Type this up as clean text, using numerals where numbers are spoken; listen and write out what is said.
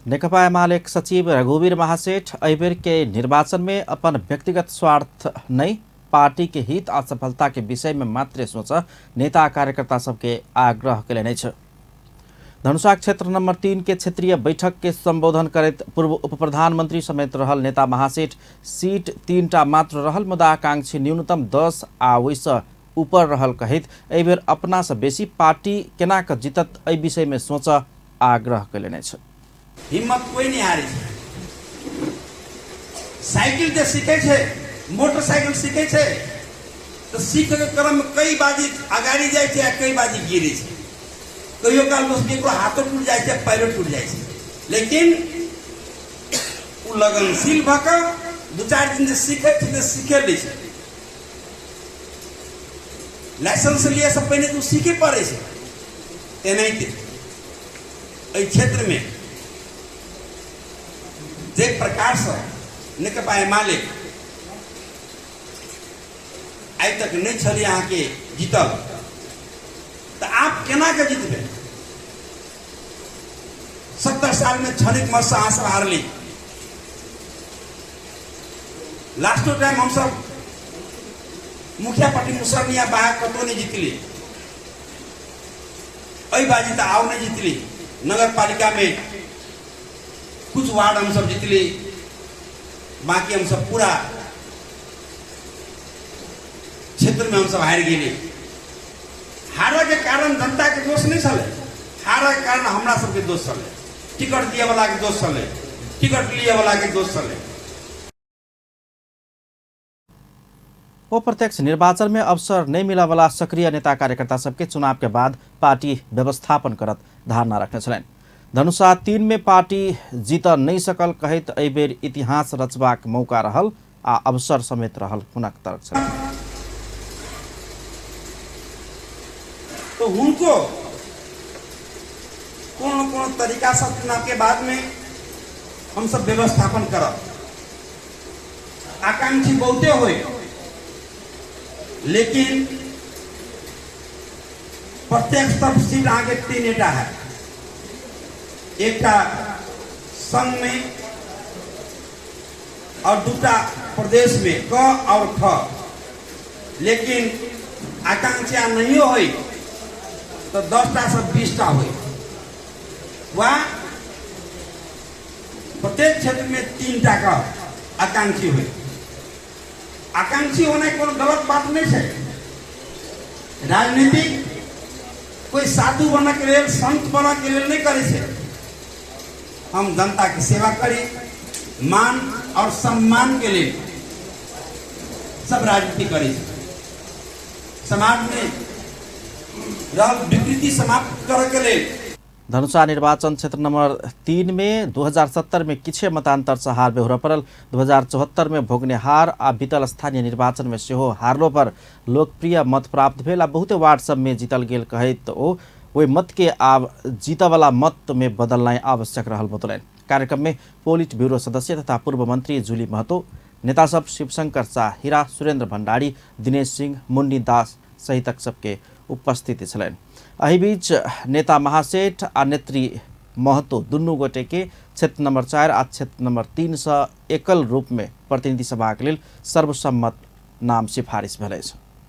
नेकपा एमाले सचिव रघुवीर महासेठ एहिबेर के निर्वाचन में अपन व्यक्तिगत स्वार्थ नहीं पार्टी के हित आ सफलता के विषय में मात्र सोच नेता कार्यकर्ता सबके आग्रह कयलनि अछि। धनुषा क्षेत्र नंबर 3 के क्षेत्रीय बैठक के संबोधन करैत पूर्व उप प्रधानमंत्री समेत रहल नेता महासेठ सीट 3टा मात्र रहल मुदा आकांक्षी न्यूनतम 10 आ ओहिसँ ऊपर रहल कहैत एहिबेर अपना से बेसी पार्टी केना कऽ जीतत एहि विषय में सोच आग्रह कयलनि अछि। हिम्मत कोई नहीं हारे छै। साइकिल जे सीखे छै, मोटरसाइकिल सीखे छै, तऽ सीखके क्रममे कई बाजी अगाडि जाइ छै आ कई बाजी गिरे छै। कहियो काल दोस्त केकरो हाथो टूटि जाइ छै, पैरो टूटि जाइ छै, लेकिन ओ लगनशील भऽ कऽ 2-4 दिन जे सीखै छै तऽ सीखे लै छै। लाइसेंस लिएसँ पहिने तऽ ओ सीखे पड़ै छै। तेनाहिते एहि क्षेत्रमे जे प्रकारसँ नेकपा एमाले आइ तक नहि छलै अहाँके जीतल, तऽ आब केना कऽ जीतबै? 70 सालमे क्षणिक मतसँ अहाँ सब हारली। लास्टो टाइम हमसब मुखिया पार्टी मुसरनिया बाहर कतहु नहि जीतली। एहि बाजी तऽ आओर नहि जीतली। नगर पालिका में कुछ वार्ड हम सब जीतली, बाकी हम सब पूरा क्षेत्र में हम सब हारि गेली। हारऽ के कारण जनता के दोष नहीं छलै, हारऽ के कारण हमरा सबके दोष छलै, टिकट दिए वाला के दोष छलै, टिकट लिए वाला के दोष छलै। ओ प्रत्यक्ष निर्वाचन में अवसर नहीं मिलऽवला सक्रिय नेता कार्यकर्ता सबके चुनाव के बाद पार्टी व्यवस्थापन करत धारणा रखने छलनि। धनुषा 3 में पार्टी जीत नहीं सकल कहैत एहि बेर इतिहास रचबाक मौका रहल आ अवसर समेत रहल हुनक तर्क छलनि। तो हुनको कोनो कोनो तरीका से चुनाव के बाद में हम सब व्यवस्थापन करब। आकांक्षी बहुते होय, लेकिन प्रत्यक्ष तरफ सीट अहाँके 3 है, एकटा संघ में और 2टा प्रदेश में, क और ख। लेकिन आकांक्षा नहीं होय तो 10टा से 20टा होय, वा प्रत्येक क्षेत्र में 3टा का आकांक्षी हुए। आकांक्षी होना कोनो गलत बात नहीं है। राजनीतिक कोई साधु बने के लेल, संत बने के लेल नहीं करे छे। हम जनता की सेवा करी, मान और सम्मान के लिए सब राजनीति करे छे। समाज में रहल विकृति समाप्त करे के लेल। धनुषा निर्वाचन क्षेत्र नंबर 3 में 2070 में किछे मतांतर से हार बेहुरा पड़ल। 2074 में भोगने हार आ बीतल स्थानीय निर्वाचन में सेहो हारलो पर लोकप्रिय मत प्राप्त भेल आ बहुते वार्ड सब में जीतल गेल कहैत ओ ओहि मत के आब जीतवला मत में बदलनाइ आवश्यक रहल बतौलनि। कार्यक्रम में पोलिट ब्यूरो सदस्य तथा पूर्व मंत्री जूली महतो, नेता सब शिवशंकर शाह हीरा, सुरेंद्र भंडारी, दिनेश सिंह, मुन्नी दास सहितक सबके उपस्थिति छलनि। एहि बीच नेता महासेठ आ नेत्री महतो दुनू गोटे के क्षेत्र नंबर 4 आ क्षेत्र नंबर 3 से एकल रूप में प्रतिनिधि सभा के लेल सर्वसम्मत नाम सिफारिश भेल अछि।